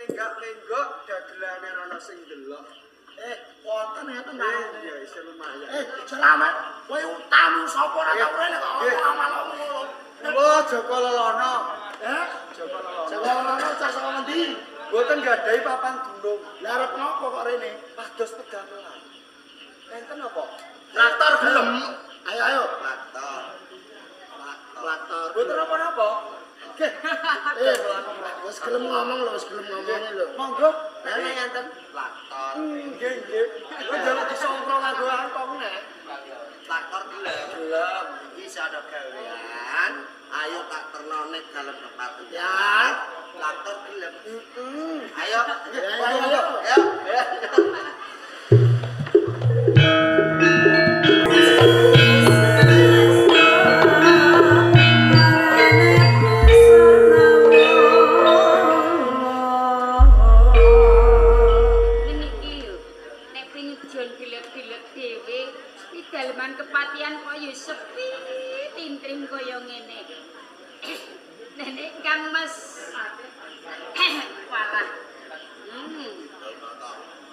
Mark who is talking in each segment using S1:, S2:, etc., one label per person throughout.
S1: Menggak-menggok dagelane ana sing ndelok.
S2: Wonten ngeten ta.
S1: Iya, isih lumayan.
S2: Selamat. Kowe utamu sapa ora tau rene kok amal ngono.
S1: Kula Joko Lelono. Joko Lelono.
S2: Joko Lelono cah saka ngendi?
S1: Mboten gadhahi papan gunung.
S2: Lah arep ngopo kok rene?
S1: Pados pedamelan. Enten apa?
S2: Traktor gelem. Ayo ayo.
S3: Traktor.
S2: Traktor.
S1: Mboten napa-napa.
S2: Wis gelem ngomong lho, wis gelem ngomong lho.
S1: Monggo.
S3: Nek enten traktor.
S1: Nggih, nggih. Kok njaluk disongkro nganggo angkong nek.
S3: Traktor gelem.
S1: Gelem.
S3: Iki iso ana gawean. Ayo tak terno nek dalem kepatian.
S2: Ya.
S3: Traktor gelem.
S1: Heeh.
S3: Ayo.
S2: Ayo, ayo.
S3: Ayo.
S4: Niki lho, nek pinjeon gelek-gelek dhewe, iki daleman kepatian kok ya sepi tintrim kaya ngene. Nenek Kang Mas. Walah.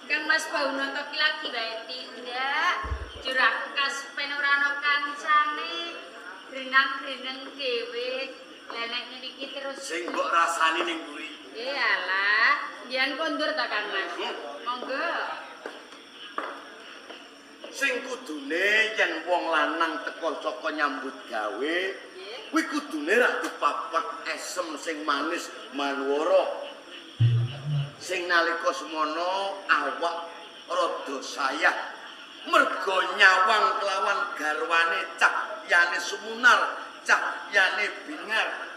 S4: Kang Mas Baunoto ki lagi wae tindak. Jur aku kaspen ora ana kancane. Grenang-greneng dhewe. Lah nek ngene iki terus
S3: Sing mbok rasani ning mburi.
S4: Iyalah, njenengan kondur ta Kang Mas? Monggo.
S3: Sing kudune yen wong lanang teka saka nyambut gawe, kuwi kudune rak dipapak esem sing manis manwara. Sing nalika semono awak rada sayah merga nyawang kelawan garwane cahyane sumunar, cahyane bingar.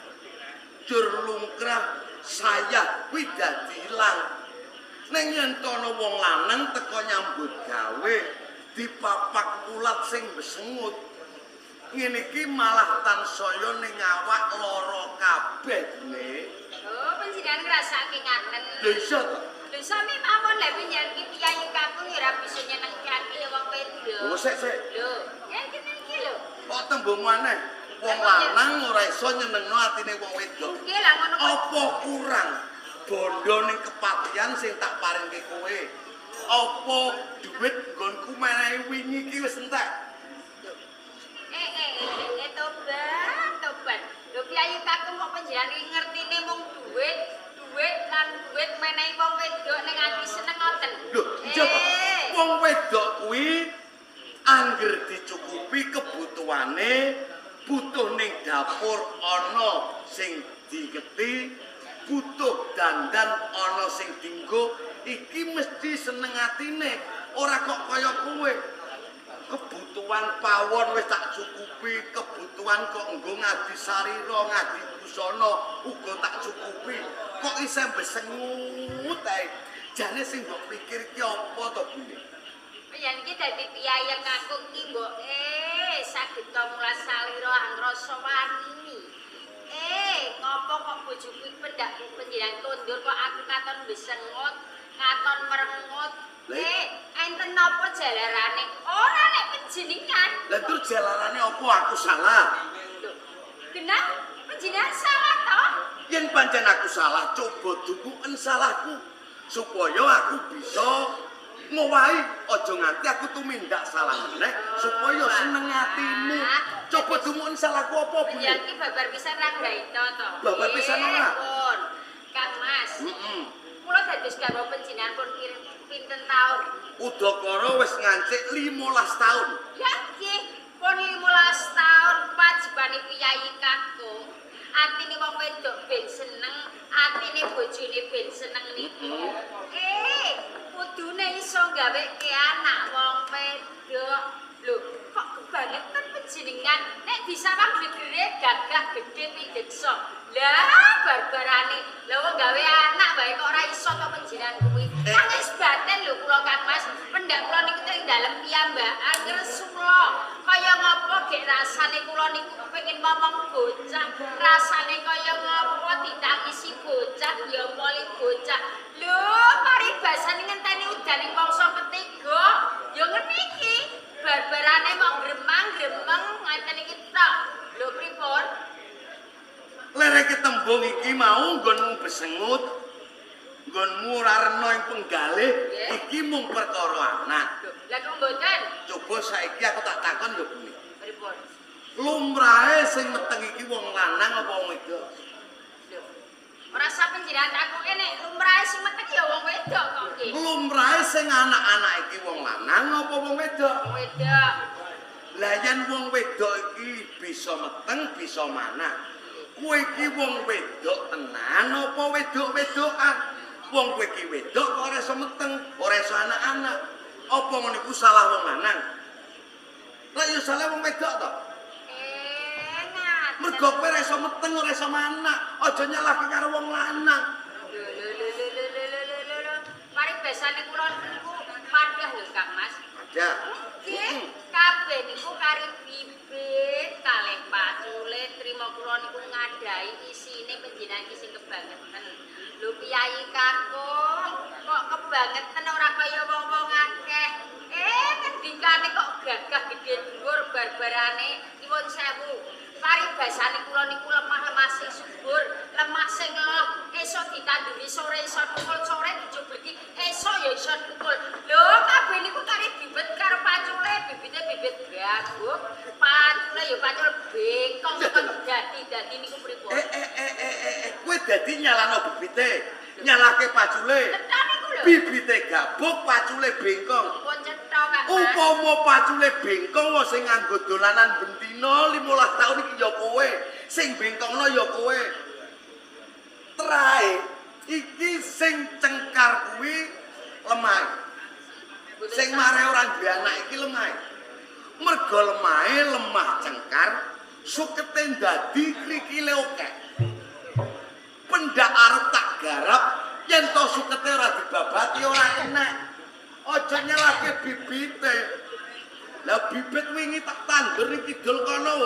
S3: Jur lungkrah sayah kuwi dadi ilang. Ning yen ana wong lanang teka nyambut gawe dipapak ulat sing besengut. Ngene iki malah tansaya ning awak lara kabeh ne.
S4: Oh, panjenengan ngrasake ngaten.
S3: Lho iso to?
S4: Lho sami mawon lha panjenengan ki piyayi kakung ya ora bisa nyenengke ati wong wedok.
S3: Oh, sik sik.
S4: Lho, ya kene iki lho.
S3: Kok tembungmu aneh? Wong lanang ora iso nyenengno atine wong wedok.
S4: Nggih lah ngono kok.
S3: Apa kurang bondo ning kepatian sing tak paringke kowe? Apa dhuwit nggonku menehi wingi iki wis entek?
S4: Tobat, tobat. Lho piyayi kakung kok panjenengan iki ngertine mung dhuwit, dhuwit lan dhuwit menehi wong wedok ning ati seneng ngoten.
S3: Lho, iya to. Wong wedok kuwi angger dicukupi kebutuhane, butuh ning dapur ana sing diketi, butuh dandan ana sing dinggo, iki mesti seneng atine, ora kok kaya kowe. Kebutuhan pawon wis tak cukupi, kebutuhan kok nggo ngadi sarira, ngadi busana uga tak cukupi. Kok isih besengut ae. Jane sing mbok pikir ki apa to, Bu?
S4: Yen iki dadi piyayi kakung ki mbok saged to mulas salira angrasa wani. Ngopo kok bojoku pendak panjenengan kondur kok aku katon besengut, katon merengut. Enten napa jalarane? Ora nek panjenengan.
S3: Lah terus jalarane apa aku salah?
S4: Lho, genah panjenengan salah to?
S3: Yen pancen aku salah, coba dukuken salahku supaya aku bisa ngowahi, aja nganti aku tumindak salah meneh supaya seneng atimu. Coba dumuken salahku apa, Bu?
S4: Panjenengan ki babar pisan ra gaito to.
S3: Babar pisan ora?
S4: Pun. Kang Mas.
S3: Heeh.
S4: Kula dados garwa panjenengan pun pinten taun?
S3: Udakara wis ngancik 15 taun.
S4: Ya nggih, pun 15 taun wajibane piyayi kakung. Atine wong wedok ben seneng, atine bojone ben seneng niku. Kudune iso gaweke anak wong wedok. Lho, kok kebangetan panjenengan nek disawang gegere gagah gedhe pideksa. Lah, barbarane. Lah wong gawe anak wae kok ora iso to panjenengan kuwi. Nangis baten lho kula Kang Mas, pendak kula niku teng dalem piyambakan ngresula. Kaya ngapa gek rasane kula niku kepengin momong bocah, rasane kaya ngapa ditangisi bocah, ya poli bocah. Lho, paribasane ngenteni udan ing mangsa ketiga, ya ngene iki. Barbarane mok gremang-gremeng ngeten iki tok. Lho pripun?
S3: Lereke tembung iki mau nggonmu besengut. Nggonmu ora rena ing penggalih iki mung perkara anak.
S4: Lho, lah kok mboten?
S3: Coba saiki aku tak takon ya, Bune.
S4: Pripun?
S3: Lumrahe sing meteng iki wong lanang apa wong wedok?
S4: Lho. Ora usah panjenengan takoke nek lumrahe sing meteng ya wong wedok kok nggih.
S3: Lumrahe sing anak-anak iki wong lanang apa wong wedok?
S4: Wong wedok.
S3: Lah yen wong wedok iki bisa meteng, bisa manah. Kowe iki wong wedok tenan apa wedok-wedokan? Wong kowe iki wedok kok ora iso meteng, ora iso anak-anak. Apa ngono iku salah wong lanang? Lah ya salah wong wedok to.
S4: Ngaten.
S3: Mergo kowe ora iso meteng, ora iso manak. Aja nyalahke karo wong lanang.
S4: Lho lho lho lho lho lho lho lho lho. Paribasane kula niku padah lho Kang Mas.
S3: Ada.
S4: Nggih, kabeh niku kari bibit kalih pacule trima kula niku ngadhahi isine panjenengan iki sing kebangetan. Lho piyayi kakung kok kebangetan ora kaya wong-wong akeh. Ngendikane kok gagah gedhe dhuwur barbarane nyuwun sewu. Paribasane kula niku lemah-lemah sing subur, lemah sing loh, esuk ditanduri sore iso tukul, sore dicubleki, esuk ya iso tukul. Lho, kabeh niku kari bibit karo pacule, bibite bibit gabuk, pacule ya pacul bengkong kok dadi-dadi niku pripun?
S3: Kowe dadi nyalano bibite, nyalahke pacule.
S4: Cetha niku lho.
S3: Bibite gabuk, pacule bengkong.
S4: Pun cetha Kang Mas.
S3: Upama pacule bengkong wong sing nganggo dolanan bendina 15 taun iki ya kowe, sing bengkongno ya kowe. Trae iki sing cengkar kuwi lemah. Sing mare ora duwe anak iki lemah. Mergo lemahe lemah cengkar, sukete dadi krikile akeh. Pendak arep tak garap yen to sukete ora dibabati ora kena. Aja nyalahke bibite. Lah bibit wingi tak tandur ning kidul kono,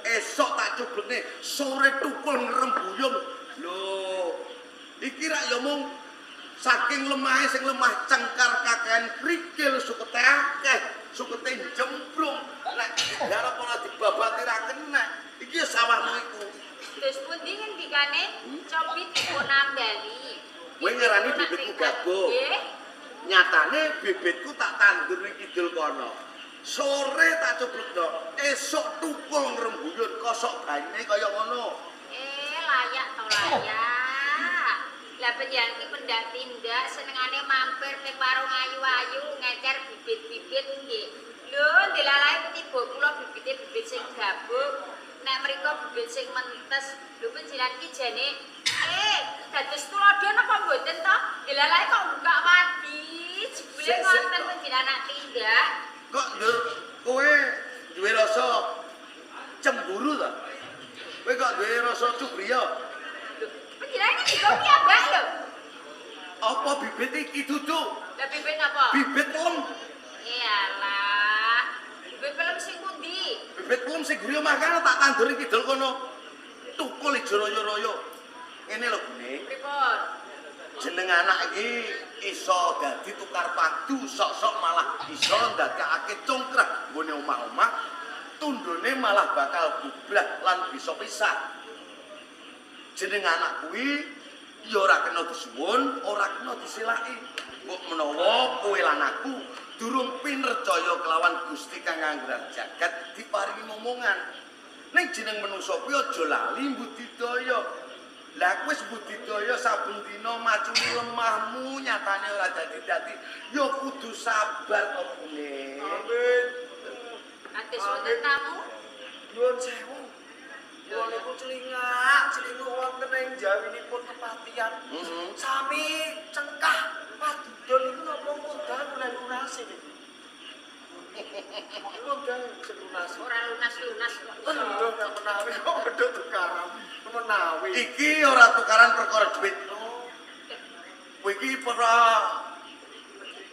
S3: esok tak cublekne, sore tukul ngrembuyung. Lho, iki rak ya mung saking lemahe sing lemah cengkar kakean krikil sukete akeh, sukete jembrung. Nek garap ora dibabati ra kena. Iki ya sawahmu iku.
S4: Terus pundi ngendikane? Cobi dipun ambali.
S3: Kowe ngarani bibitku gabuk.
S4: Nggih.
S3: Nyatane bibitku tak tandur ning kidul kono. Sore tak cublekno, esuk tukul ngrembuyun kosok banyune kaya ngono.
S4: Layak to layak. Lah panjenengan iki pendak tindak senengane mampir ning warung ayu-ayu ngecer bibit-bibit nggih. Lho, ndelalae tiba kula bibite bibit sing gabuk. Nek mriko bibit sing mentes. Lho panjenengan iki jane dados tuladha napa mboten to? Ndelalae kok buka wadi, jebule ngoten panjenengan nak tindak.
S3: Kok ndur kowe duwe rasa cemburu ta? Kowe kok duwe rasa cubriya?
S4: Lho, panjenengan iki digo piyambak lho.
S3: Apa bibit iki dudu?
S4: Lah bibit napa?
S3: Bibit pelem.
S4: Iyalah. Bibit pelem sing pundi?
S3: Bibit pelem sing guri omah kono tak tandur ing kidul kono. Tukul ijo royo-royo. Ngene lho, Bune.
S4: Pripun?
S3: Jeneng anak iki iso dadi tukar padu, sok-sok malah iso ndadekake congkrah nggone omah-omah, tundone malah bakal bubrah lan bisa pisah. Jeneng anak kuwi ya ora kena disuwun, ora kena disilaki. Mbok menawa kowe lan aku durung pinercaya kelawan Gusti kang nganggrang jagat diparingi momongan. Ning jeneng manungsa kuwi aja lali mbudidaya. Lah kowe wis budidaya saben dina maculi lemahmu nyatane ora dadi-dadi ya kudu sabar to, Bune.
S1: Amin.
S4: Kados wonten tamu?
S1: Nyuwun sewu. Kula niku celingak, celinguk wonten ing jawinipun kepatihan. Sami cengkah padudon niku napa modal lan lunase niku. Modal lunase.
S4: Ora lunas-lunas kok iso.
S1: Lho, nek menawi kok padha tukaran. Menawi.
S3: Iki ora tukaran perkara duit. Kowe iki ora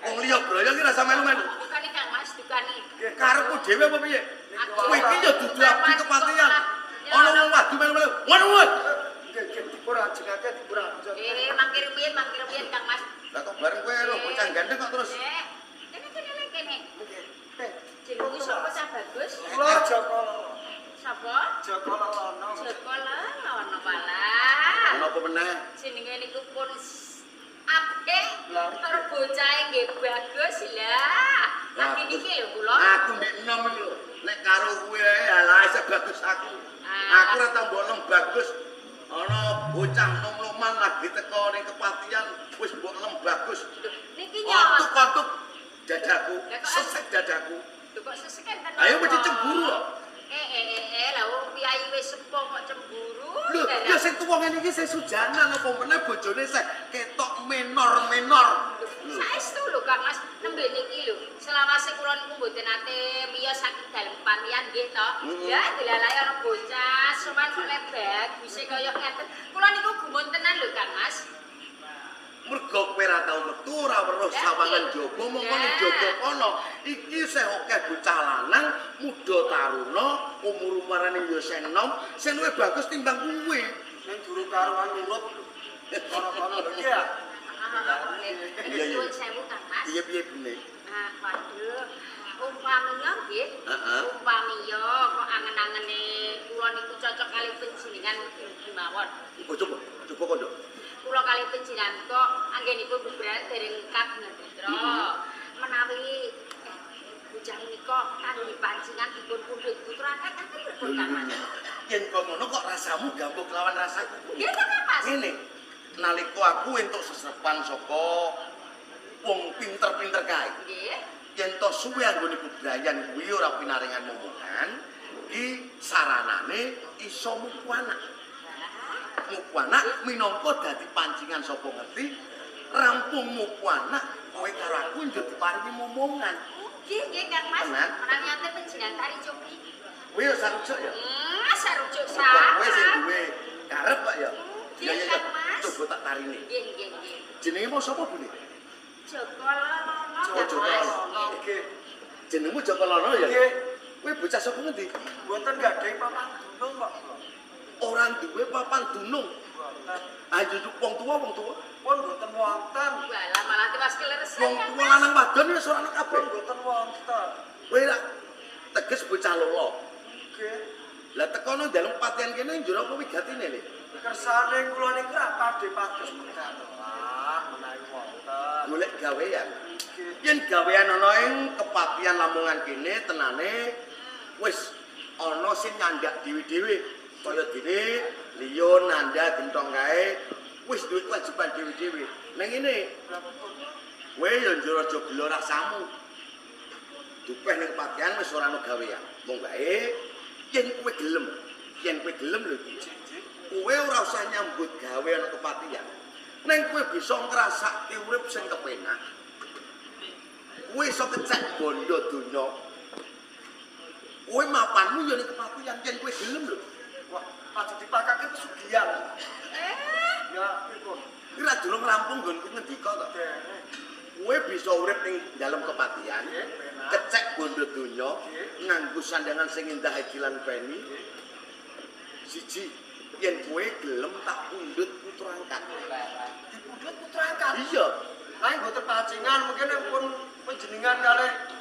S3: wong liya broyo iki rasa melu-melu.
S4: Dukane Kang Mas, dukane.
S3: Karepku dhewe apa piye? Kowe iki ya dudu abdi kepatihan. Ana wong wadu melu-melu. Ngono kuwi.
S1: Nggih, nggih dipun ajengake dipun ajengake.
S4: Mangkir rumiyin Kang Mas.
S3: Lah kok bareng kowe lho bocah gandeng kok terus.
S4: Kene kene kene.
S1: Nggih.
S4: Jenengmu sapa cah bagus?
S1: Kula Joko.
S4: Sapa?
S1: Joko Lelono.
S4: Joko Lelono walah.
S3: Ana apa meneh?
S4: Jenenge niku pun Apik. Karo bocahe nggih bagus lah. Lagi niki lho kula.
S3: Aku ndek enom iki lho. Nek karo kowe ae alah isih bagus aku. Aku ora tau mbok lem bagus. Ana bocah nom-noman lagi teko ning kepatian wis mbok lem bagus.
S4: Niki nyawa.
S3: Kontuk-kontuk dadaku, sesek dadaku.
S4: Lho kok sesek enten.
S3: Ayo mesti cemburu kok.
S4: Lah wong piyayi wis sepuh kok cemburu.
S3: Lho, ya sing tuwa ngene iki sing sujanan apa meneh bojone sing ketok menor-menor.
S4: Saestu lho Kang Mas, nembe niki lho. Selawase kula niku mboten nate miyos saking dalem kepatian nggih to. Ya dilalae ana bocah sowan kok baguse kaya ngeten. Kula niku gumun tenan lho Kang Mas.
S3: Mergo kowe ora tau metu ora weruh sawangan jaba mongko ning jaba kono iki isih akeh bocah lanang muda taruna umur-umurane ya sing enom sing luwih bagus timbang kowe.
S1: Ning durung karuan nurut lho. Kono-kono lho iki ya.
S3: Iya.
S4: Nuwun sewu Kang Mas.
S3: Piye piye bune?
S4: Ah, waduh. Umpamiya nggih. Umpamiya kok angen-angene kula niku cocok kali panjenengan mugi mawon.
S3: Oh, coba, coba kondo.
S4: Kula kali panjenengan kok anggenipun bebrayan dereng kagungan putra. Menawi bocah menika kangge panjenengan dipun pundhut putra angkat pripun Kang Mas?
S3: Yen kok ngono kok rasamu gambuk lawan rasaku.
S4: Nggih to Kang Mas.
S3: Ngene, nalika aku entuk sesepan saka wong pinter-pinter kae.
S4: Nggih.
S3: Yen to suwe anggone bebrayan kuwi ora pinaringan momongan, iki saranane iso muku anak. Muku anak minangka dadi pancingan sapa ngerti, rampung muku anak kowe karo aku njur diparingi momongan.
S4: Nggih, nggih Kang Mas. Menawi ate panjenengan tari cobi.
S3: Kowe ya sarujuk ya?
S4: Sarujuk sak.
S3: Kowe sing duwe karep kok ya.
S4: Nggih, Kang Mas.
S3: Coba tak tarine.
S4: Nggih, nggih, nggih.
S3: Jenenge mau sapa, Bune?
S4: Joko Lono.
S3: Joko Lono.
S1: Nggih.
S3: Jenengmu Joko Lono ya?
S1: Nggih.
S3: Kowe bocah saka ngendi?
S1: Mboten gadhahi papan dunung kok.
S3: Ora duwe papan dunung.
S1: Mboten.
S3: Ayo wong tuwa, wong tuwa.
S1: Pun mboten wonten.
S4: Walah malah tiwas kleresan.
S3: Wong tuwa lanang wadon wis ora ana kabeh.
S1: Pun mboten wonten.
S3: Kowe rak teges bocah lolo.
S1: Nggih.
S3: Lah tekono dalem patian kene njur apa wigatine le?
S1: Kersane kula niku rak padhe-pados medalah menawi wonten.
S3: Golek gawean. Yen gawean ana ing kepatian Lamongan kene tenane wis ana sing nyandak dhewe-dhewe. Kaya dene liya nanda gentong kae wis duwe kewajiban dhewe-dhewe. Ning ngene, kowe ya njur aja gelo rasamu. Dupeh ning kepatian wis ora ana gawean. Mung wae yen kowe gelem, yen kowe gelem lho iki. Kowe ora usah nyambut gawe ana kepatian. Ning kowe bisa ngrasake urip sing kepenak. Kowe iso kecek bondo donya. Kowe mapanmu ya ning kepatian yen kowe gelem lho.
S1: Wah, pajak dipakake pesugihan. Ya, pripun?
S3: Iki ra durung rampung nggonku ngendika to. Kowe bisa urip ning dalem kepatian, kecek bondo donya, nganggo sandangan sing indah lan peni. Siji, yen kowe gelem tak pundhut putra angkat.
S1: Dipundhut putra angkat?
S3: Iya.
S1: Lah mboten pacingan, mungkin pun panjenengan kalih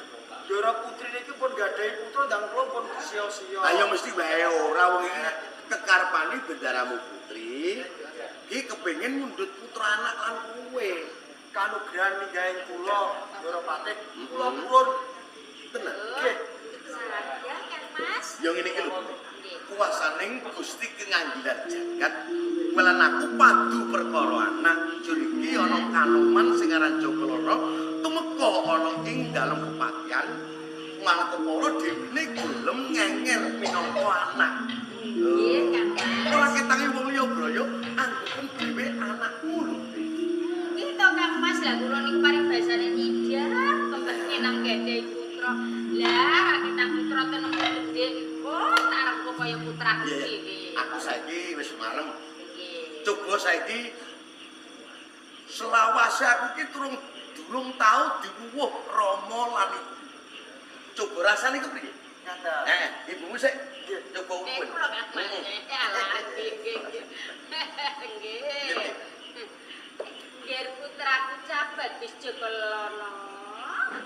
S1: Ndara Putri niki pun gadhahi putra ndang kula pun sia-sia.
S3: Ayo mesti wae ora wong iki kekarepane bendaramu putri. Iki kepengin mundhut putra anak lan kowe.
S1: Kanugrahan minggahing kula Ndara Patih, kula purun.
S3: Tenan.
S1: Nggih.
S4: Saragah Kang Mas.
S3: Ya ngene iki lho. Kuwasaning Gusti kenganggilan jagat welan aku padu perkara anak jur iki ana kanoman sing aran Joko Lono tumeka ana ing dalem kepatian malah kepara dhewine gelem ngenger minangka anak.
S4: Nggih Kang Mas.
S3: Ora ketange wong liya braya anggopen dhewe anakmu lho.
S4: Nggih to Kang Mas, lah kula niku paribasane nyidap kepengin nang gadhahi putra. Lah ketang putra tenemu gedhe. Oh, tak kaya putraku dhewe.
S3: Aku saiki wis marem.
S4: Nggih.
S3: Coba saiki selawase aku ki durung tau diwuwuh rama lan ibu. Coba rasane kepriye?
S1: Ngaten.
S3: Ibumu sik coba
S4: Nek
S3: uwuh.
S4: kula Kang Mas. Alah, nggih nggih. Nggih. Nggih putraku cabat wis Joko Lono.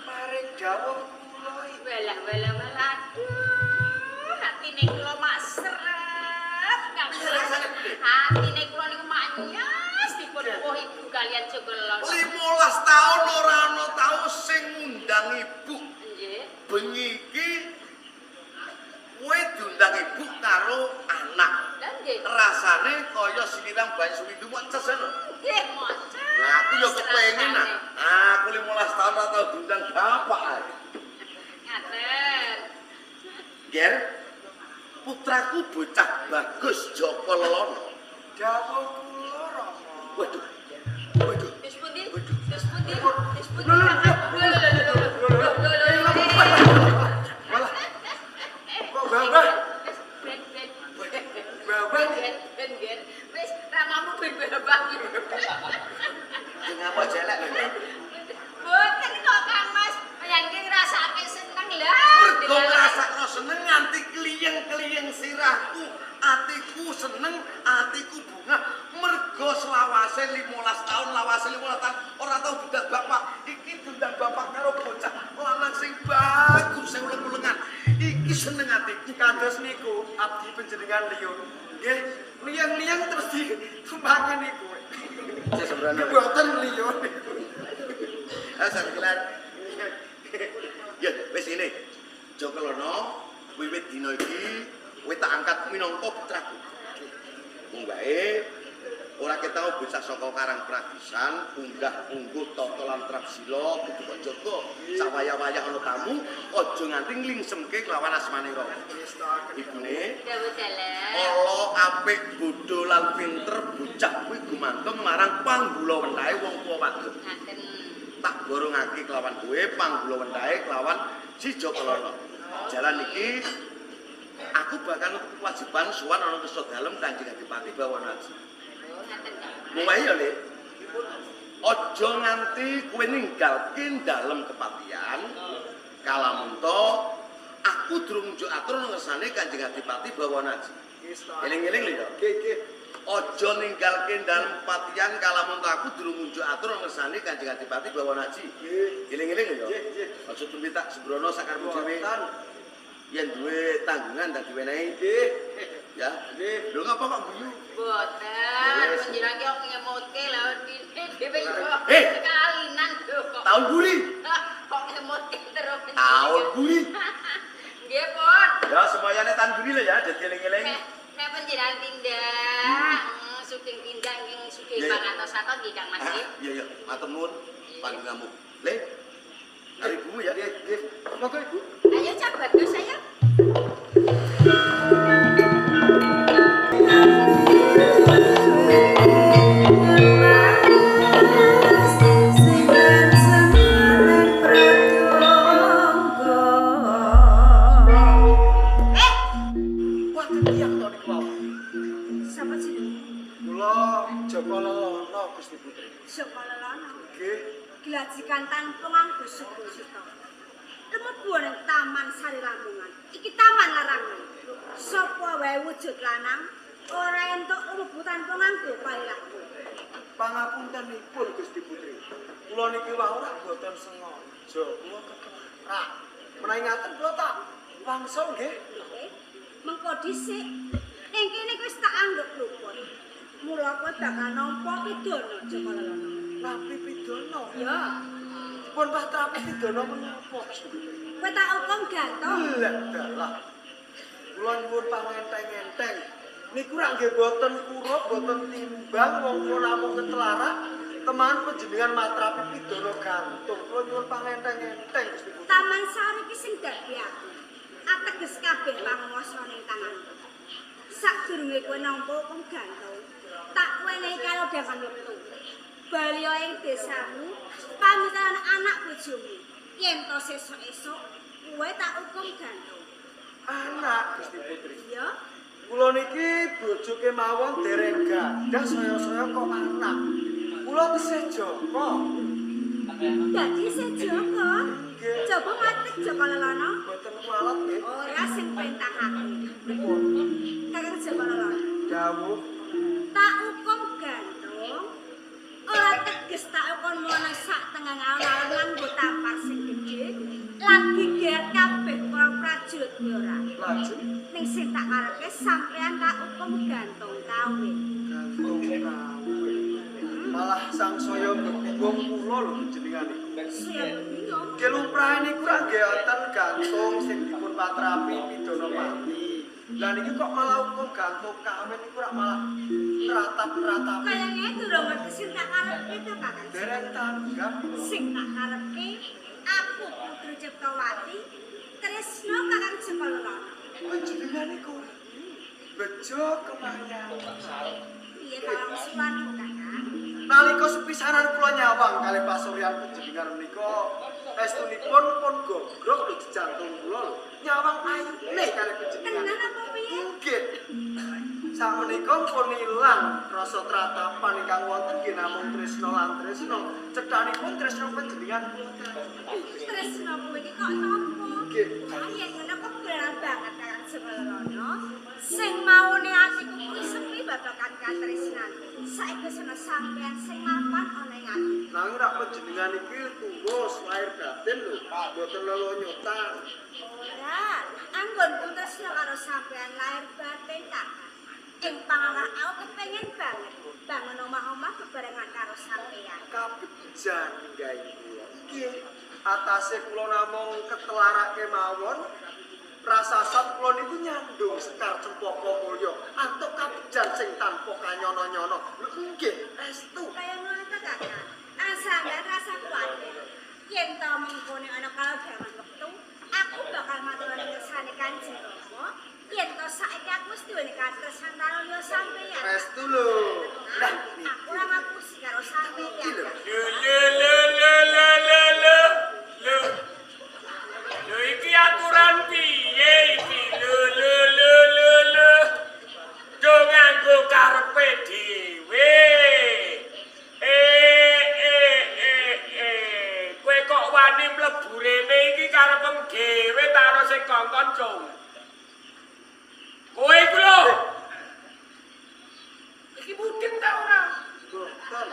S1: Paring dawuh kula ibu.
S4: Walah walah walah aduh. Atine kula mak seret Kang Mas. Atine kula niku mak nyas dipun wuh ibu kalian Joko Lelono.
S3: 15 taun ora ana tau sing ngundang ibu.
S4: Nggih.
S3: Bengi iki kowe diundang ibu karo anak.
S4: Lah nggih.
S3: Rasane kaya siliran banyu suwindu moces lho.
S4: Nggih, moces.
S3: Nah, aku ya kepengin nah. Aku 15 tahun ora tau diundang bapak.
S4: Ngaten.
S3: Ger, putraku bocah bagus Joko Lelono.
S1: Dawuh kula Rama.
S3: Waduh. Waduh.
S4: Wis pundi?
S3: Waduh.
S4: Wis pundi? Wis pundi?
S1: Lho, lho,
S4: Lho lho lho lho lho lho lho.
S1: Walah. Kok babah?
S4: Wis ben ben.
S1: Babah.
S4: Ben ben ben. Wis ramamu ben babah.
S3: Ngapa jelek lho?
S4: Boten kok Kang Mas, panjenengan ngrasake seneng lah.
S3: Mergo ngrasakno seneng nganti kliyeng-kliyeng sirahku, atiku seneng, atiku bungah. Mergo selawase 15 tahun, lawase 15 tahun ora tau diundang bapak. Iki diundang bapak karo bocah lanang sing bagus sing uleng-ulengan. Iki seneng atiku.
S1: Kados niku abdi panjenengan liyun. Nggih, liyeng-liyeng terus ditumpangi niku.
S3: Saya sembrono.
S1: Mboten liyun.
S3: Ah, sakilan. Ya, wis ngene. Joko Lelono, wiwit dina iki kowe tak angkat minangka putraku. Mung wae ora ketau bocah saka Karang Pragisan, unggah ungguh tata lan trapsila kudu kok jaga. Sawayah-wayah ana tamu, aja nganti nglingsemke kelawan asmane Rama. Ibune
S4: Dawuh dalem.
S3: ala apik bodho lan pinter bocah kuwi gumantung marang panggula wentahe wong tuwa wadon.
S4: Ngaten.
S3: Tak borongake kelawan kowe panggula wentahe kelawan si Joko Lelono. Jalan iki aku bahkan kewajiban sowan ana kersa dalem Kanjeng Adipati Bawana Aji.
S4: Oh, ngaten Kang.
S3: Mung wae ya, Lek. Aja nganti kowe ninggalke dalem kepatihan. Kalamunta aku durung njuk atur nang ngersane Kanjeng Adipati Bawana Aji. Eling-eling lho ya.
S1: Nggih, nggih.
S3: Aja ninggalke dalem kepatihan kalamunta aku durung njuk atur nang ngersane Kanjeng Adipati Bawana Aji.
S1: Nggih.
S3: Eling-eling lho ya.
S1: Nggih, nggih.
S3: Aja tumindak sembrono sakarepmu dhewe.
S1: Mboten.
S3: Yen duwe tanggungan dadi wenehi.
S1: Nggih.
S3: Ya.
S1: Nggih.
S3: Lho ngapa kok guyu?
S4: Boten,
S3: Wis.
S4: panjenengan ki kok ngemutke lho dene dhewe yo.
S3: Eh.
S4: Kalinan lho kok.
S3: Tahun buri.
S4: Kok ngemutke terus.
S3: Tahun buri.
S4: Nggih, Pun.
S3: Ya semuanya tahun buri lho ya, dadi eling-eling.
S4: Nek nek panjenengan tindak, sugeng tindak ing sugih
S3: Iya, iya.
S4: pangatos-atos nggih Kang Mas
S3: Ah,
S4: nggih.
S3: iya iya, matur nuwun panjenenganmu. Le. Karo ibumu ya.
S1: Nggih, nggih. Monggo Ibu.
S4: Ayo Cak Bagus ayo. Eh,
S1: Wah, tiyang to niku wau.
S5: Sapa jenenge?
S1: Kula Joko Lelono Gusti Putri.
S5: Joko Lelono.
S1: Nggih.
S5: Glajikan tanpa nganggo suka-suka. Lumebu ning Taman Sari Lamongan. Iki taman larangan. Sapa wae wujud lanang ora entuk lumebu tanpa nganggo palilaku.
S1: Pangapuntenipun Gusti Putri. Kula niki wau rak boten sengaja, kula kekelarak. Menawi ngaten kula tak wangsul nggih.
S5: Eh, mengko dhisik ning kene wis tak anggep luput. Mula kowe bakal nampa pidana Joko Lelono.
S1: Napi pidana.
S5: Ya,
S1: Dipun patrapi pidana menapa Gusti Putri?
S5: kowe tak hukum gantung.
S1: Lah dalah. Kula nyuwun pangenteng-enteng. Niku rak nggih boten kurup, boten timbang wong kula namung ketelarak. Teman panjenengan matrapi pidana gantung. Kula nyuwun pangenteng-enteng Gusti Putri.
S5: Taman Sari iki sing dadi aku. Ateges kabeh panguwasa ning tanganku. Sadurunge kowe nampa hukum gantung, tak wenehi kalodhangan wektu. Bali ing desamu, pamitan anak bojomu. Yen to sesuk-esuk kowe tak hukum gantung.
S1: Anak Gusti Putri.
S5: Iya,
S1: Kula niki bojo kemawon dereng gadah saya-saya kok anak. Kula tesih Joko.
S5: dadi isih Joko.
S1: Nggih.
S5: Coba matek Joko Lelono.
S1: Boten kualat nggih.
S5: Ora sing perintah aku.
S1: Pripun?
S5: Kakang Joko Lelono.
S1: Dawuh
S5: Tak hukum gantung. Ora teges tak hukum ana sak tengah alun-alun nganggo tampar sing gedhe lan geger kabeh para prajurit kuwi ora.
S1: lajeng
S5: Ning sing tak karepke sampeyan tak hukum gantung kawin.
S1: gantung kawin. Malah sangsaya bebingung kula lho panjenengan niku.
S5: Saya bingung.
S1: Nggih lumrahe niku ra nggih wonten gantung sing dipun patrapi pidana mati. Lah niki kok malah hukum gantung kawin niku ra malah ratap-ratapi.
S5: Kayangnya durung ngerti sing tak karepke to, Kakang.
S1: Dereng tanggap.
S5: Sing tak karepke aku Putri Ciptawati tresno Kakang Joko Lerono.
S1: Panjenengan niku bejo kemayan.
S5: Piye tolong suwanmu, Kakang?
S1: Nalika sepisanan kula nyawang kalih pasuryan panjenengan menika, estunipun pun gogrok lho jantung kula lho. Nyawang ayune kalih panjenengan.
S5: Tenan apa piye?
S1: Nggih. Sakmenika pun ilang rasa tratapan ingkang wonten nggih namung tresna lan tresna. Cethanipun tresna panjenengan kula tampi.
S5: Tresno kuwi iki kok nopo?
S1: Nggih.
S5: Ah, yen ngono kok beran banget Kakang Joko Lerono. Sing maune atiku kuwi sepi babagan katresnan. Saiki wis ana sampean sing mapan ana ing ati.
S1: Nanging rak panjenengan iki tulus lahir batin lho, mboten lelonyotan.
S5: Ora, anggonku tresna karo sampean lahir batin, Kakang. Ing pangalah aku kepengin banget bangun omah-omah bebarengan karo sampean.
S1: Kabejan ninggahi kula. Nggih, atase kula namung ketelarake mawon. Rasa sat kula niku nyandung sekar cempaka mulya, antuk kabejan sing tanpa kanyono-nyono. Lho nggih, estu.
S5: Kaya ngono ta, Kakang. Ah, sampean rasa kuwatir. Yen to mengkone ana kalodhangan wektu, aku bakal matur kersane Kanjeng Rama. Yen to saiki aku wis duweni katresnan karo liya sampeyan.
S1: Estu lho. Lah,
S5: Aku ora ngapusi karo sampeyan.
S1: Iki lho.
S6: Lho lho lho lho lho lho lho. Lho. Lho iki aturan piye iki? Lho lho lho lho lho. Do nganggo karepe dhewe. Eh eh eh eh. Kowe kok wani mlebu rene iki karepem dhewe ta ana sing kongkon, Cung? Kowe iku lho. Iki mudeng ta ora?
S1: Boten.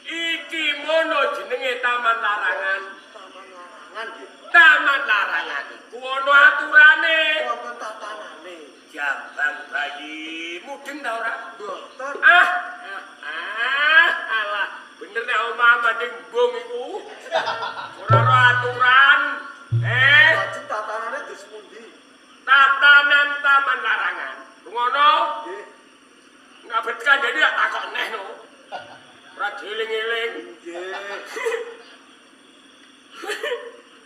S6: Iki mono jenenge Taman Larangan.
S1: Taman larangan nggih.
S6: Taman Larangan iku ana aturane.
S1: Wonten tatanane.
S6: Jambang bayi mudeng ta ora?
S1: Boten.
S6: Ah, ah, ah, alah, bener nek omah banding mbung iku. Ora ana aturan. Eh,
S1: Lajeng tatanane dos pundi?
S6: Tatanan Taman Larangan. Rungono,
S1: Nggih.
S6: ngabet kandhane tak takok neh no. Ora dieling-eling.
S1: Nggih.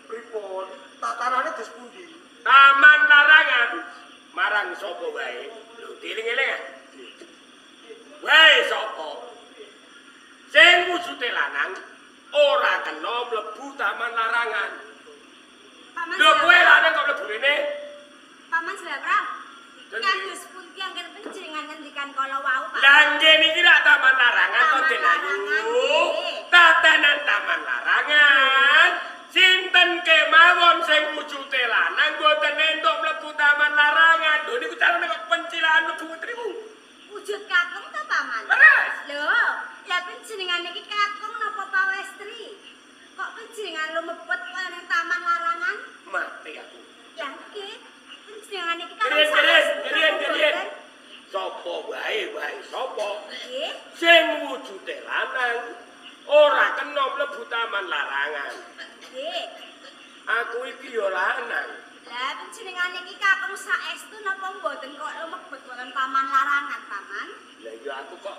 S1: Pripun? Tatanane dos pundi?
S6: Taman Larangan marang sapa wae? Lho, dieling-eling ah. Wae sapa? Sing wujude lanang ora kena mlebu Taman Larangan.
S5: Paman
S6: Lho kowe lanang kok mlebu rene?
S5: Paman Selapra.
S6: Jadi-
S5: Kados pundi anggen panjenengan ngendikan kala wau, Pak?
S6: Lah nggih niki lak Taman Larangan to
S5: Taman
S6: Den Ayu.
S5: Larangan, nggih.
S6: Tatanan Taman Larangan. Sinten kemawon sing wujude lanang mboten entuk mlebu Taman Larangan. Lho niku carane kok pencilaan mlebu putrimu.
S5: Wujud kakung to, Paman?
S6: Leres.
S5: Lho, lah panjenengan niki kakung napa pawestri? Kok panjenengan lumebet kaya ning Taman Larangan?
S6: Mati aku.
S5: Ya nggih, panjenengan niki kakung
S6: Kerian, kerian,
S5: saestu
S6: kerian,
S5: napa
S6: kerian.
S5: mboten?
S6: Sopo wae wae sopo
S5: Nggih.
S6: sing wujude lanang ora kena mlebu Taman Larangan.
S5: Nggih.
S6: Aku iki ya lanang.
S5: Lah panjenengan niki kakung saestu napa mboten kok lumebet wonten Taman Larangan, Paman?
S6: Lah ya aku kok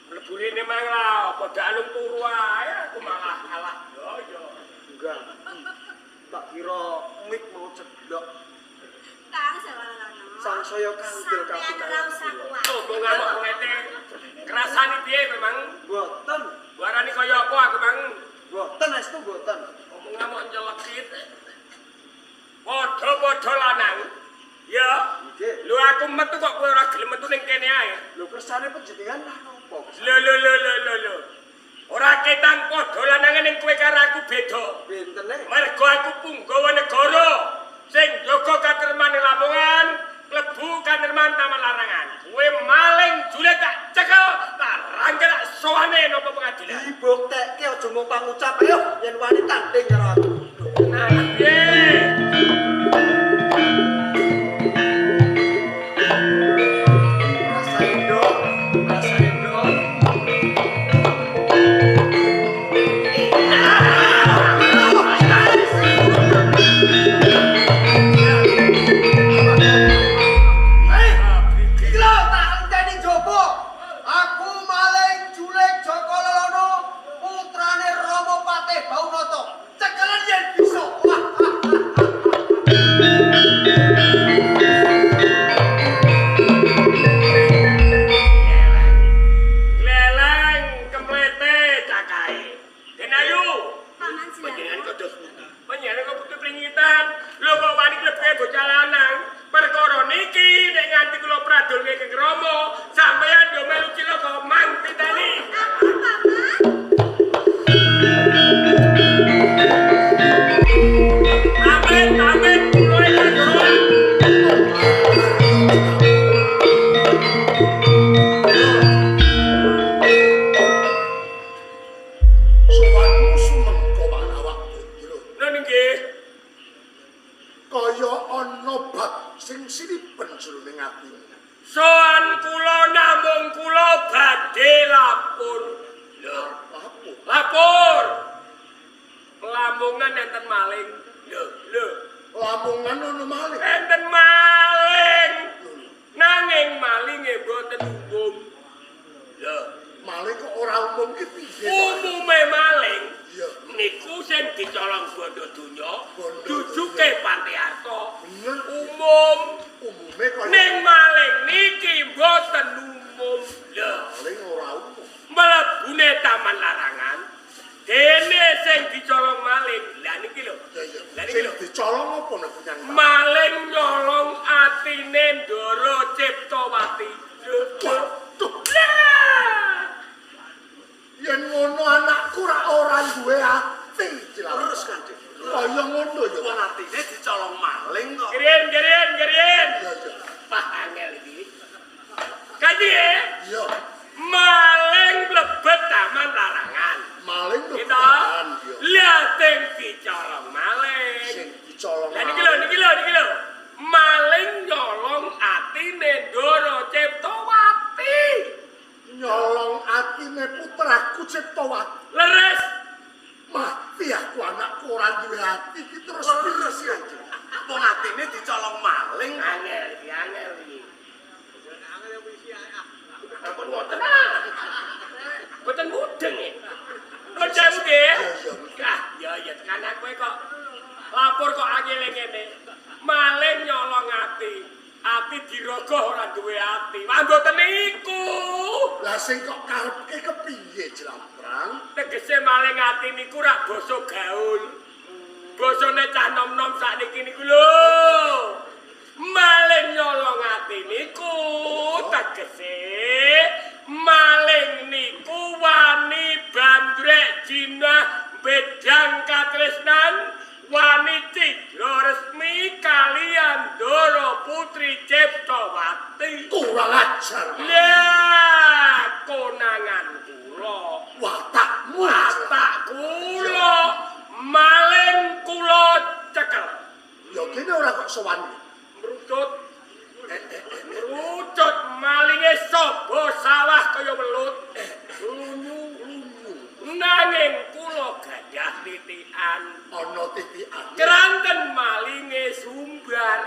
S6: mlebu rene mang lah padha alung turu ae aku malah kalah. Yo yo.
S1: Enggak. Tak kira mik mau ceblok.
S5: Kang Sawalana.
S1: Sangsaya kandel
S5: Sampeyan ora usah kuwatir.
S6: Sopo ngamuk kulete. Kerasane piye memang?
S1: Mboten.
S6: Warani kaya apa aku mang?
S1: Mboten estu mboten.
S6: Ngomong ngamuk nyelekit. Padha-padha lanang. Ya.
S1: Nggih.
S6: Lho aku metu kok kowe ora gelem metu ning kene ae.
S1: Lho kersane panjenengan lah napa?
S6: Lho lho lho lho lho lho. Ora ketang padha lanange ning kowe karo aku beda.
S1: Bentene.
S6: Mergo aku punggawa negara sing jaga katerman ning Lamongan, klebu katerman Taman Larangan. Kowe maling jule tak cekel, tak rangkel tak sowane napa pengadilan.
S1: Dibuktekke aja mung pangucap ayo yen wani tanding karo aku.
S6: Nah, piye?
S1: Rasa endok, rasa endok.
S6: maling. Lho, lho.
S2: Lamongan ana maling.
S6: Enten maling. Nanging malinge mboten umum. Lho,
S2: maling kok ora umum ki piye?
S6: Umume maling.
S2: Iya.
S6: Niku sing dicolong bondo donya, jujuke Pantiarta.
S2: Bener.
S6: Umum.
S2: Umume kaya
S6: ning maling niki mboten umum. Lho,
S2: maling ora umum.
S6: Mlebune taman larangan. Dene sing dicolong maling. Lah niki lho. Lah niki
S2: Sing
S6: lho.
S2: dicolong apa nek punyang?
S6: Maling nyolong atine Ndara Ciptawati.
S2: Waduh.
S6: Lah.
S2: Yen ngono anakku ra ora duwe ati.
S3: Terus Kanjeng.
S2: Kaya ngono ya.
S3: Wong atine dicolong maling kok.
S6: Keren, keren, keren.
S2: Iya, iya.
S6: Wah, angel iki. Kanjeng,
S2: Iya.
S6: maling mlebet taman larangan.
S2: Maling mlebet
S6: Kita
S2: taman, iya.
S6: lah sing dicolong maling.
S2: Sing dicolong.
S6: Lah niki lho, niki lho, niki lho. Maling nyolong atine Ndara Ciptawati.
S2: Nyolong atine putraku Ciptawati.
S6: Leres.
S2: Mati aku anakku ora duwe ati iki terus
S3: Leres Kanjeng. Wong atine dicolong maling.
S6: Angel iki, angel iki. Ampun ngoten ah. Mboten mudeng e. Nuwun sewu nggih. Ah, ya ya tekan aku kok. Lapor kok angele ngene. Maling nyolong ati. Ati dirogoh ora duwe ati. Wah mboten niku.
S2: Lah sing kok karepke kepiye Jlamprang?
S6: Tegese maling ati niku rak basa gaul. Basane cah nom-nom sakniki niku lho. Maling nyolong ati niku tegese maling niku wani bandrek jinah bedang katresnan wani cidra resmi kalian Ndara Putri Ciptawati.
S2: Kurang ajar.
S6: Lah konangan kula,
S2: Watakmu.
S6: watak kula maling kula cekel.
S2: Ya kene ora kok sowan.
S6: Merucut. Merucut malinge saba sawah kaya welut. Lunyu. Nanging kula gadah titikan.
S2: Ana titikan.
S6: Keranten malinge sumbar.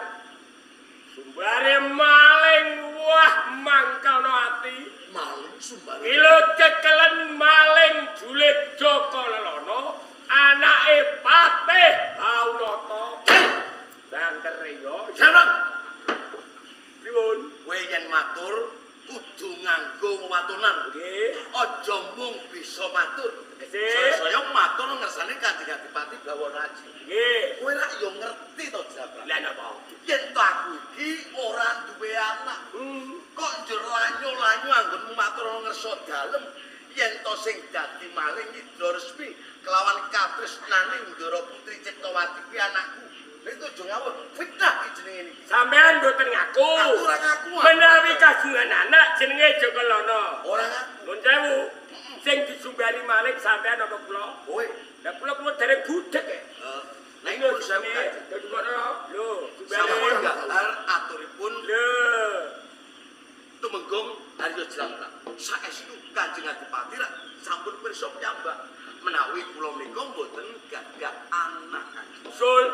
S6: Sumbare maling wah mangkelno ati.
S2: Maling sumbar.
S6: Kilo cekelen maling julit Joko Lelono, anake Patih Baunata. Banter yo.
S3: Jalan.
S6: Pripun?
S3: Kowe yen matur kudu nganggo wewatonan.
S6: Nggih.
S3: Aja mung bisa matur.
S6: Saya
S3: Saya matur ngersane Kanjeng Adipati Bawana Aji.
S6: Nggih.
S3: Kowe rak yo ngerti to, Jabra.
S6: Lah napa?
S3: Yen to aku iki ora duwe anak. Kok njur lanyu-lanyu anggonmu matur ngersa dalem yen to sing dadi maling Indra resmi kelawan katresnane Ndara Putri Ciptawati kuwi anakku. Lha itu aja ngawur, fitnah iki jenenge niki.
S6: Sampeyan mboten ngaku.
S3: Aku ora ngaku.
S6: Menawi kagungan anak jenenge Joko Lono.
S3: Ora ngaku.
S6: Nuwun sewu. Sing disumbari maling sampeyan apa kula?
S3: Kowe.
S6: Lah kula kula dereng budhek.
S3: Heeh. Lah iki pun sewu Kanjeng.
S6: Lho,
S3: Sampun
S6: sumbari.
S3: gahar aturipun
S6: Lho.
S3: Tumenggung Arya Jlamprang. Saestu Kanjeng Adipati rak sampun pirsa piyambak menawi kula menika mboten gadah anak Kanjeng.
S6: Sul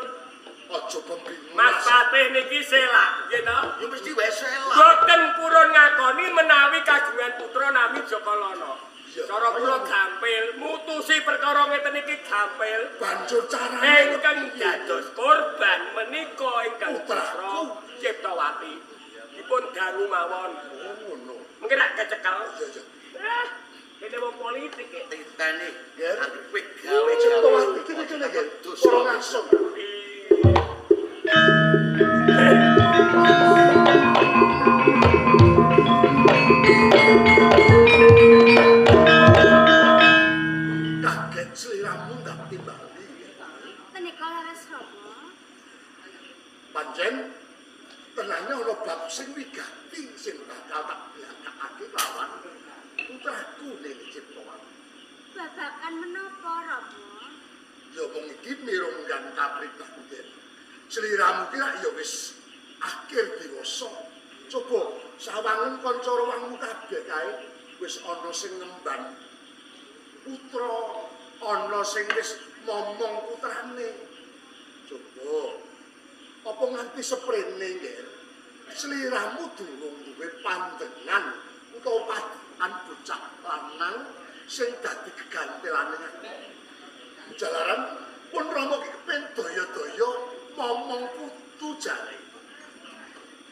S2: Aja pembingung.
S6: Mas Patih niki selak, nggih to?
S3: Ya mesti wae selak.
S6: Boten purun ngakoni menawi kagungan putra nami Joko Lono.
S2: Iya.
S6: Cara kula gampil, mutusi perkara ngeten iki gampil.
S2: Banjur carane
S6: Ingkang dados korban menika ingkang putra
S2: Putraku.
S6: Ciptawati. Dipun dangu mawon.
S2: Oh, ngono.
S6: Mungkin rak kecekel.
S2: Iya, iya.
S6: Eh, kene wong politik e.
S3: Titeni
S2: Ger.
S3: anggere kowe gawe
S2: Ciptawati kene kene Ger. Ora langsung. Kaget sliramu ndak timbali.
S5: Menika leres Rama.
S2: Pancen tenane ana bab sing wigati sing bakal tak blakakake lawan putraku Nini Ciptawati.
S5: Babakan menapa Rama?
S2: Ya wong iki mirunggan kapribaden. Sliramu ki lak ya wis akhir dewasa. Coba sawangen kanca ruwangmu kabeh kae wis ana sing ngemban putra, ana sing wis momong putrane. Coba. Apa nganti seprene nggih? Sliramu durung duwe pandengan utawa padian bocah lanang sing dadi gegantelane aku. Jalaran pun Rama ki kepen daya-daya momong putu jare.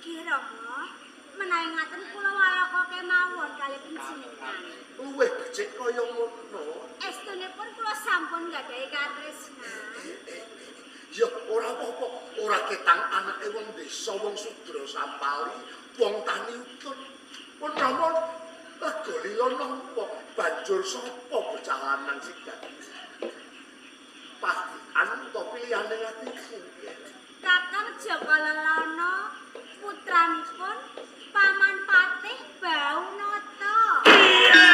S5: Ki Rama, menawi ngaten kula walaka kemawon kali panjenengan.
S2: Luwih becik kaya ngono.
S5: Estunipun kula sampun nggadahi katresnan.
S2: Ya ora apa-apa, ora ketang anake wong desa, wong sudra sampali, wong tani utun. Pun Rama lega lila nampa banjur sapa bocah lanang sing dadi padian utawa pilihane atiku.
S5: Kakang Jaka Lelana putranipun Paman Patih Baunata.
S6: Iya.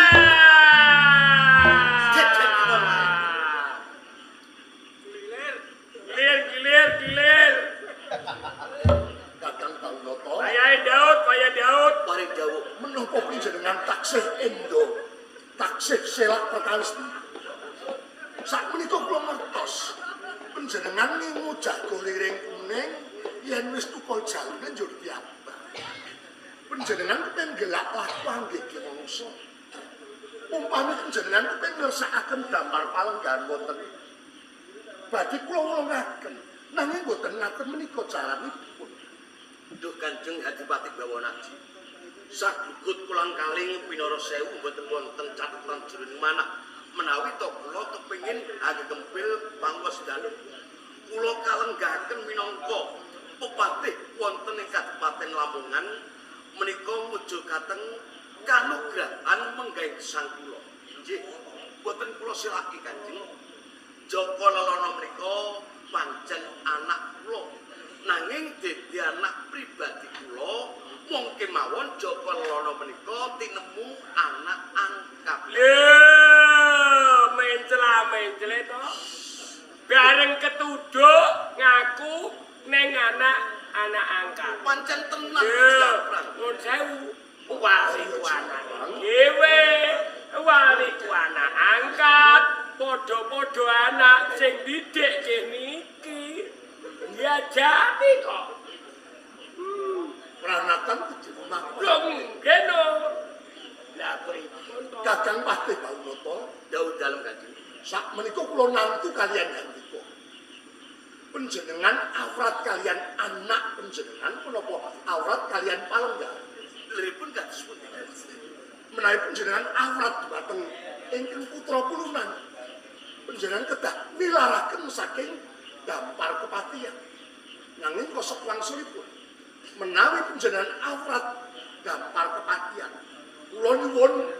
S6: Gilir, gilir, gilir.
S2: Kakang Baunata.
S6: Kaya Daud, kaya Daud.
S3: Paring dawuh
S2: menapa panjenengan taksih endo, taksih selak perkawis. Sakmenika kula ngertos panjenengan ngingu jago liring kuning yen wis tukul jalune njur diabak. Panjenengan kepen gelak laku anggege mangsa. Umpami panjenengan kepen ngersakaken damar palenggahan wonten. Badhe kula wulungaken nanging boten ngaten menika caranipun.
S3: Duh Kanjeng Adipati Bawonaji. Sagugut kulang kaling pinara sewu mboten wonten catetan jroning manah. Menawi to kula kepengin agempil pangwos dalu. Kula kalenggahaken minangka pepatih wonten ing Kabupaten Lamongan menika mujukaken kanugrahan menggawe gesang kula. Nggih, boten kula selaki Kanjeng. Jaka Lelana menika pancen anak kula. Nanging dadi anak pribadi kula, mung kemawon Jaka Lelana menika tinemu anak angkat.
S6: Lho, mencela-mencele to. Bareng ketuduk ngaku ning anak angkat.
S3: Pancen tenan
S6: Nuwun sewu, wali ku anak dhewe, wali ku anak angkat, padha-padha anak sing didik niki. Ya jati kok.
S2: Pranatan kudu makmur.
S6: Lho nggih no. Lah pripun to?
S2: Kakang Patih Baunata,
S3: dawuh dalem Kanjeng.
S2: Sakmenika kula nantu kalian handika. Panjenengan awrat kalian anak panjenengan menapa awrat kalian palenggahan?
S3: Liripun kados pundi?
S2: Menawi panjenengan awrat dhumateng ingkang putra pulunan, panjenengan kedah nilaraken saking dampar kepatihan. Nanging kosok wangsulipun menawi panjenengan awrat dampar kepatihan, kula nyuwun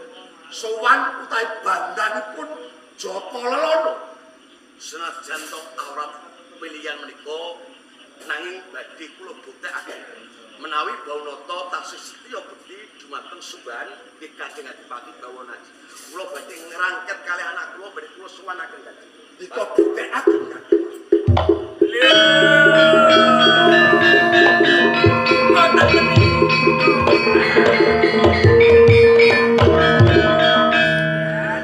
S2: sowan utawi bandhanipun Jaka Lelana.
S3: Senajan to awrat pilihan menika nanging badhe kula buktekaken menawi Baunata taksih setya bekti dumateng sembahan nggih Kanjeng Adipati Bawonaji. Kula badhe ngrangket kalih anak kula badhe kula sowanaken Kanjeng.
S2: Dika buktekaken Kanjeng.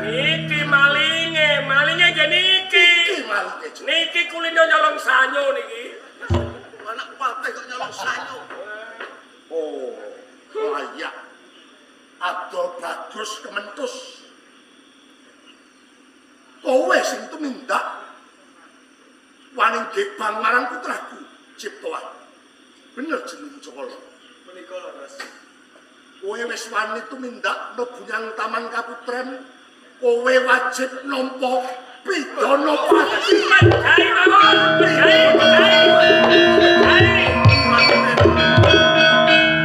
S6: Niki malinge, malinge nggih niki. Niki kulino nyolong sanyo niki.
S3: Anak patih kok nyolong sanyo.
S2: Oh, layak. Adol bagus kementus. Kowe sing tumindak wani gebang marang putraku Ciptowan. Bener jeneng Jaka.
S1: Menika leres.
S2: Kowe wis wani tumindak mlebu nyang Taman Kaputren, kowe wajib nampa pidana pati.
S6: Mejahi mawon, mejahi, mejahi. Mejahi.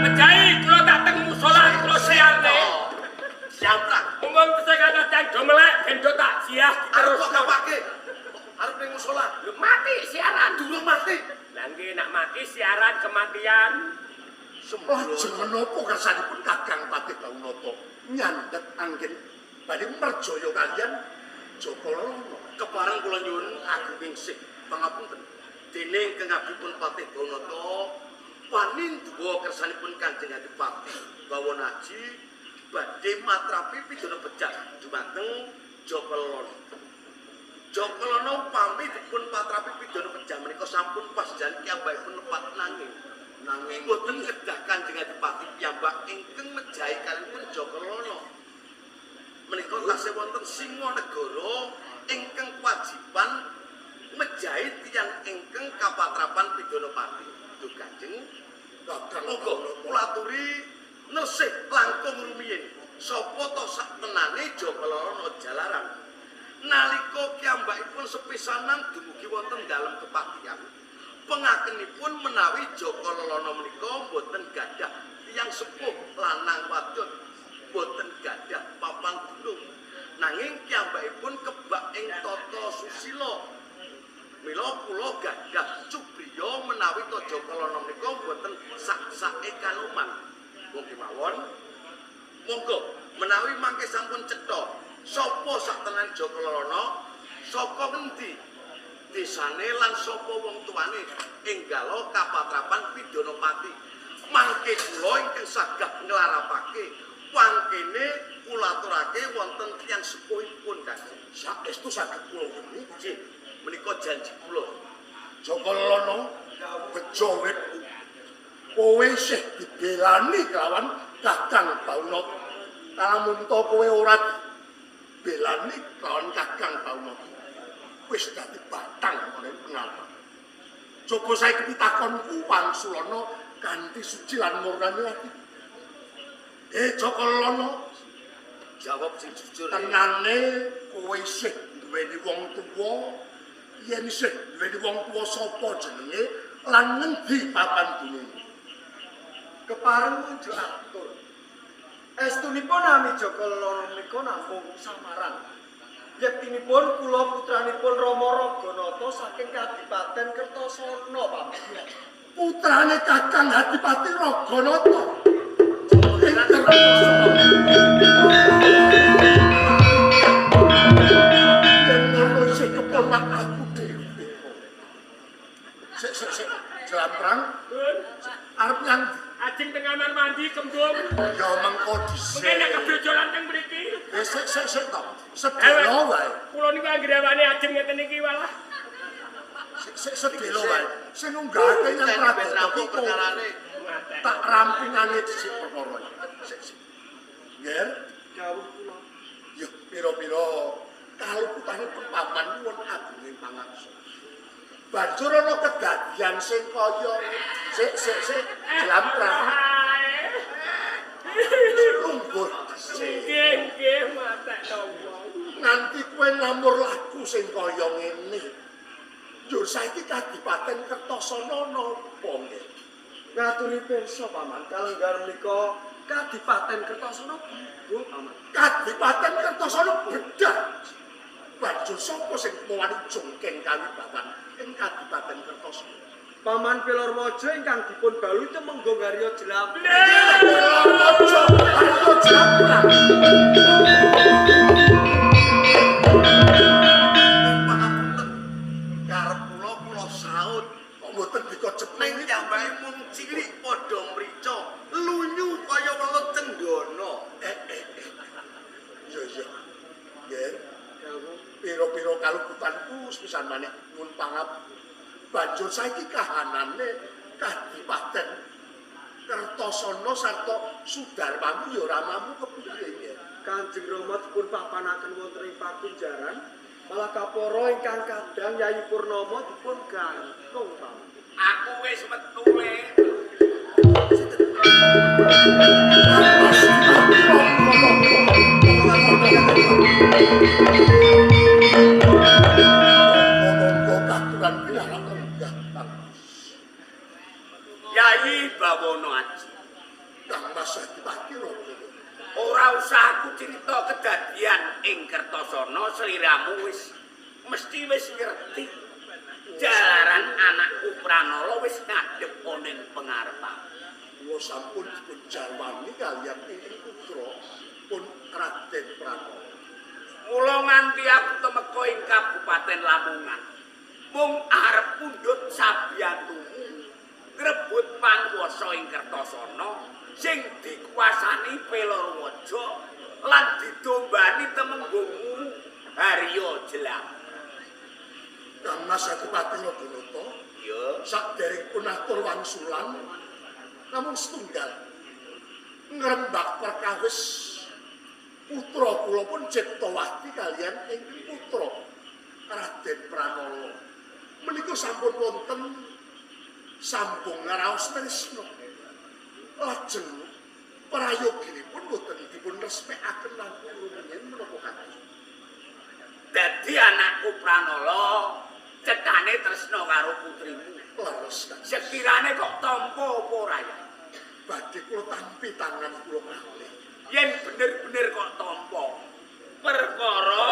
S6: Mejahi kula tak teng musala kula siarne.
S3: Siaprak.
S6: Mung tesih kathah tiyang do melek ben do takziah
S3: Arep
S6: terus.
S3: kok kapake. Arep ning musala.
S6: Lho mati siaran.
S3: Durung mati.
S6: Lah nggih nak mati siaran kematian.
S2: Lajeng menapa kersanipun Kakang Patih Baunata nyandhet anggen badhe merjaya kalian Jaka Lelana.
S3: Kepareng kula nyuwun agung sih pangapunten. Dene ingkang abdipun Patih Baunata paninduwa kersanipun Kanjeng Adipati Bawonaji badhe matrapi pidana bejat dumateng Jaka Lelana. Jaka Lana upami dipun patrapi pidana pejah menika sampun pas jan piyambakipun lepat nanging
S2: Nanging
S3: boten kedah Kanjeng Adipati piyambak ingkang mejahi kalipun Jaka Lana. Menika tasih wonten Singonegara ingkang kewajiban mejahi tiyang ingkang kapatrapan pidana pati. Duh Kanjeng,
S2: Kakang
S3: monggo kula aturi nersih langkung rumiyin. Sapa to sak tenane Jaka Lana jalaran nalika kiyambakipun sepisanan dumugi wonten dalem kepatihan, pengakenipun menawi Jaka Lana menika boten gadah tiyang sepuh lanang wadon, boten gadah papan gunung. Nanging kiyambakipun kebak ing tata susila. Mila kula gadah cubriya menawi to Jaka Lana menika boten sak-sake kaluman. Wong kemawon monggo menawi mangke sampun cetha sapa sak tenan Jaka Lana, saka ngendi desane lan sapa wong tuane enggalo kapatrapan pidana pati. Mangke kula ingkang saged nglarapake pangkene kula aturake wonten tiyang sepuhipun Kanjeng.
S2: Saestu saged kula weni.
S3: Nggih, menika janji kula.
S2: Jaka Lana bejo witku. Kowe isih dibelani kelawan Kakang Baunata. Lamun to kowe ora dibelani kelawan Kakang Baunata, wis dadi batang ana pengalaman. Coba saiki pitakonku wangsulana kanthi suci lan murni ati. Jaka Lana,
S3: jawab sing jujur.
S2: Tenane kowe isih duweni wong tuwa, yen isih duweni wong tuwa sapa jenenge lan ngendi papan dununge?
S1: Kepareng mujuk atur. Estunipun nami Jaka Lana menika namung samaran. Yektinipun kula putranipun Rama Raganata saking Kadipaten Kertasana, Paman.
S2: Putrane Kakang Adipati Raganata. Ing Kertasana. Yen ngono isih keponak aku dhewe. Sik sik sik, jlamprang arep nyang
S6: Ajeng teng kamar mandi kembung.
S2: Ya mengko dhisik.
S6: Mengke nek kebrojolan teng mriki.
S2: Sik sik sik to. Sedelo wae.
S6: Kula niku anggere ajeng ngeten iki walah.
S2: Sik sik sedelo wae. Sing ngunggahake nyang Pradata
S3: perkarane.
S2: Tak rampungane dhisik perkara iki. Sik sik. Nger,
S1: dawuh kula.
S2: Yo pira-pira kaluputanipun paman nyuwun agunging pangaksa. Banjur ana kedadian sing kaya sik sik sik jlamprang. Lungguh dhisik.
S6: Nggih nggih matekno wong.
S2: Nganti kowe namur laku sing kaya ngene. Njur saiki Kadipaten Kertasana napa nggih?
S1: Ngaturi pirsa Paman, kalenggar menika Kadipaten Kertasana bubuh Paman.
S2: Kadipaten Kertasana bedah. Banjur sapa sing wani jongkeng kawibawan ing Kadipaten Kertasana?
S1: Paman Pelorwaja ingkang dipun balu Tumenggung Harya Jlamprang.
S2: Pelorwaja Harya Jlamprang.
S3: Pangapunten. Karep kula kula saut
S2: kok mboten dikocep
S3: ning piyambake mung cilik padha mrica, lunyu kaya welut cendana.
S2: Iya iya. Nggih. Pira-pira kaluputanku sepisan maneh nyuwun pangap. Banjur saiki kahanane Kadipaten Kertasana sarta Sudarmamu ya ramamu kepiye nggih?
S1: Kanjeng Rama dipun papanaken wonten ing pakunjaran, malah kapara ingkang kadang Yayi Purnama dipun gantung Paman.
S6: Aku wis metu le. Yayi Bawono Aji.
S2: Kang Mas Adipati Raga.
S6: Ora usah aku crita kedadian ing Kertasana, sliramu wis mesti wis ngerti. Jalaran anakku Pranala wis ngadhep ning pengarepan.
S2: Kula sampun dipun jarwani kaliyan ingkang putra pun Raden Pranala.
S6: Mula nganti aku temeka ing Kabupaten Lamongan, mung arep pundhut sabiyantumu ngrebut panguwasa ing Kertasana sing dikuasani Pelorwaja lan didombani temenggungmu Harya Jlamprang.
S2: Kang Mas Adipati Raganata.
S3: Iya.
S2: Sadereng pun atur wangsulan namung setunggal. Ngrembak perkawis putra kula pun Ciptawati kaliyan ingkang putra Raden Pranala. Menika sampun wonten sambung ngaraos tresna. Lajeng prayoginipun boten dipun resmekaken langkung rumiyin menapa kados.
S7: Dadi anakku Pranala cetane tresna karo putrimu.
S2: Leres Kang.
S7: Sekirane kok tampa apa ora ya?
S2: Badhe kula tampi tangan kula kalih.
S7: Yen bener-bener kok tampa, perkara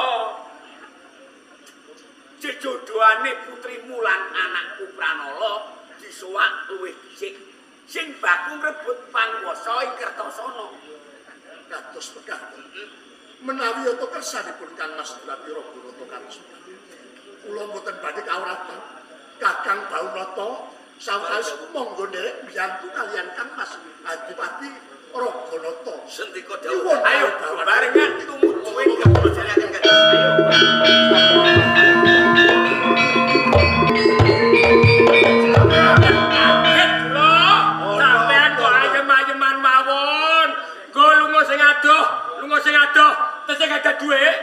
S7: jejodohane putrimu lan anakku Pranala disowak luwih dhisik. Sing baku ngrebut panguwasa ing Kertasana.
S2: Kados pekaten. Menawi yata kersanipun Kang Mas Adipati Raganata kados pekaten. Kula mboten badhe kawratan. Kakang Baunata sawetawis monggo nderek mbiyantu kaliyan Kang Mas Adipati Raganata.
S3: Sendika dawuh.
S7: Ayo barengan tumuju ing Kertasana. Ayo.
S6: Kaget kula. Sampean kok ayem-ayeman mawon. Nggo lunga sing adoh, lunga sing adoh, tesih gak ada dhuwit.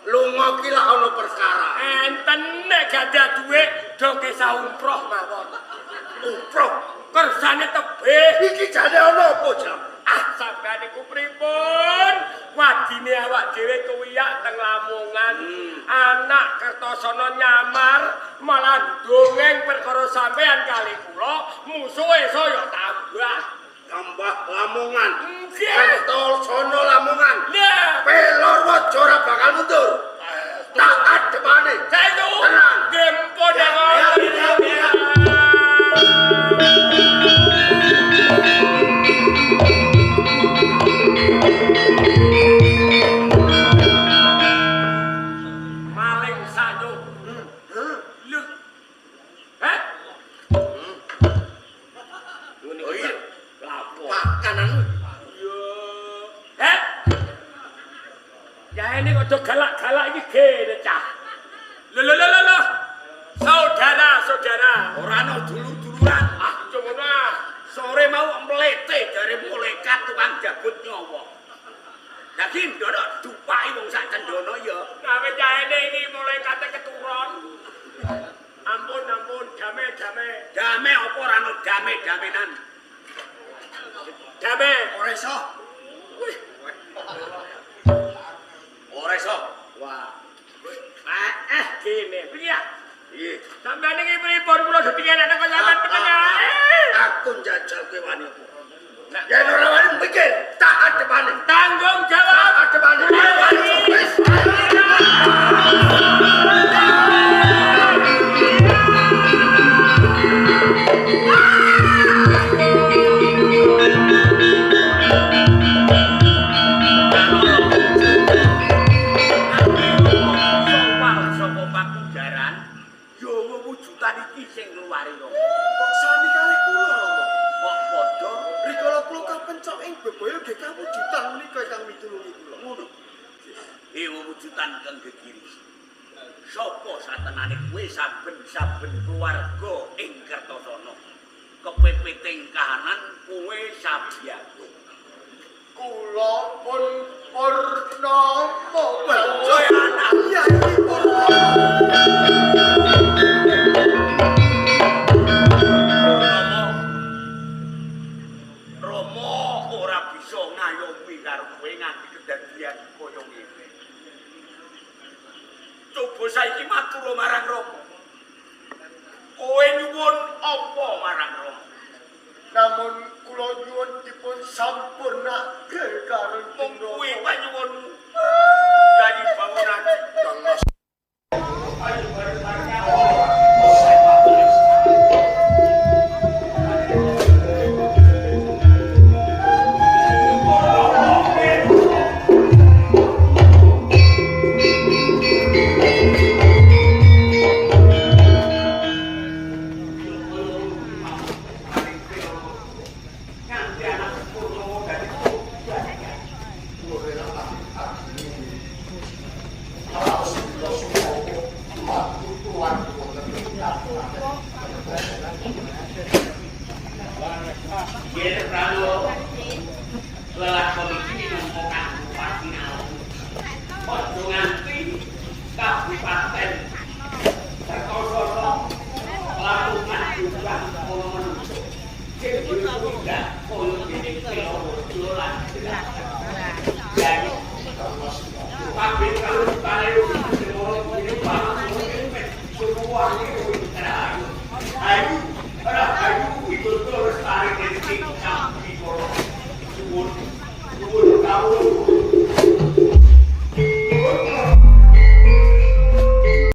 S3: Lunga ki lak ana perkara.
S6: Enten nek gak ada dhuwit do kesah umroh mawon.
S3: Umroh.
S6: Kersane tebih.
S3: Iki jane ana apa, Jam?
S6: Ah, sampean niku pripun? Wadine awak dhewe kuwiyak teng Lamongan. Anak Kertasana nyamar malah dongeng perkara sampean kali kula, musuhe saya tambah.
S3: Tambah Lamongan.
S6: Nggih.
S3: Kertasana Lamongan.
S6: Lah,
S3: Pelor waja ora bakal mundur. Tak adepane.
S6: Saestu.
S3: Tenang.
S6: Nggih, mpun
S3: Ya, ya, ya, ya.
S6: Maling sanyo. Lho. Heh?
S3: Oh iya.
S6: Lapo?
S3: Pakanan.
S6: Yo. Heh? Ya ini kok do galak-galak iki gene cah. Lho lho lho lho. Saudara-saudara.
S7: Ora ana dulur-duluran.
S6: Ah, ngono ah.
S7: Sore mau mlete dari malaikat tukang jabut nyawa. Dadi ndono dupaki wong sak cendono ya.
S6: Gawe jaene iki malaikate keturun. Ampun ampun, dame dame.
S7: Dame apa ora ana dame-damenan?
S6: Dame.
S1: Ora iso.
S7: Ora iso.
S1: Wah.
S6: Eh, gene. Piye?
S3: Iya.
S6: Sampeyan iki pripun kula dadi enak kok sampean penengah.
S3: Aku njajal kowe wani apa? Yen ora wani mikir, tak adepane.
S6: Tanggung
S3: Tak
S6: jawab.
S3: adepane. Wis.
S7: Sopal saka pakujaran ya wewujudan iki sing ngluwari kok.
S1: Kok sami kalih kula Rama?
S7: Kok padha
S1: Rikala kula kapencok ing bebaya nggih kawujudan menika ingkang mitulungi kula.
S7: ngono. Wewujudan kang gegiris. Sapa satenane kowe saben-saben keluarga ing Kertasana kepepeting kahanan kowe sabiyantu.
S1: Kula pun purnama.
S7: Kowe anak
S1: Iya, iki purnama.
S7: Rama. Rama ora bisa ngayomi karo kowe nganti kedadian kaya ngene. Coba saiki matur marang Rama. Kowe nyuwun apa marang Rama?
S1: Namun kula nyuwun dipun sampurnake karo
S7: Mung kuwi panyuwunmu. Yayi Bangunaji.
S2: Kang Mas
S6: ABK.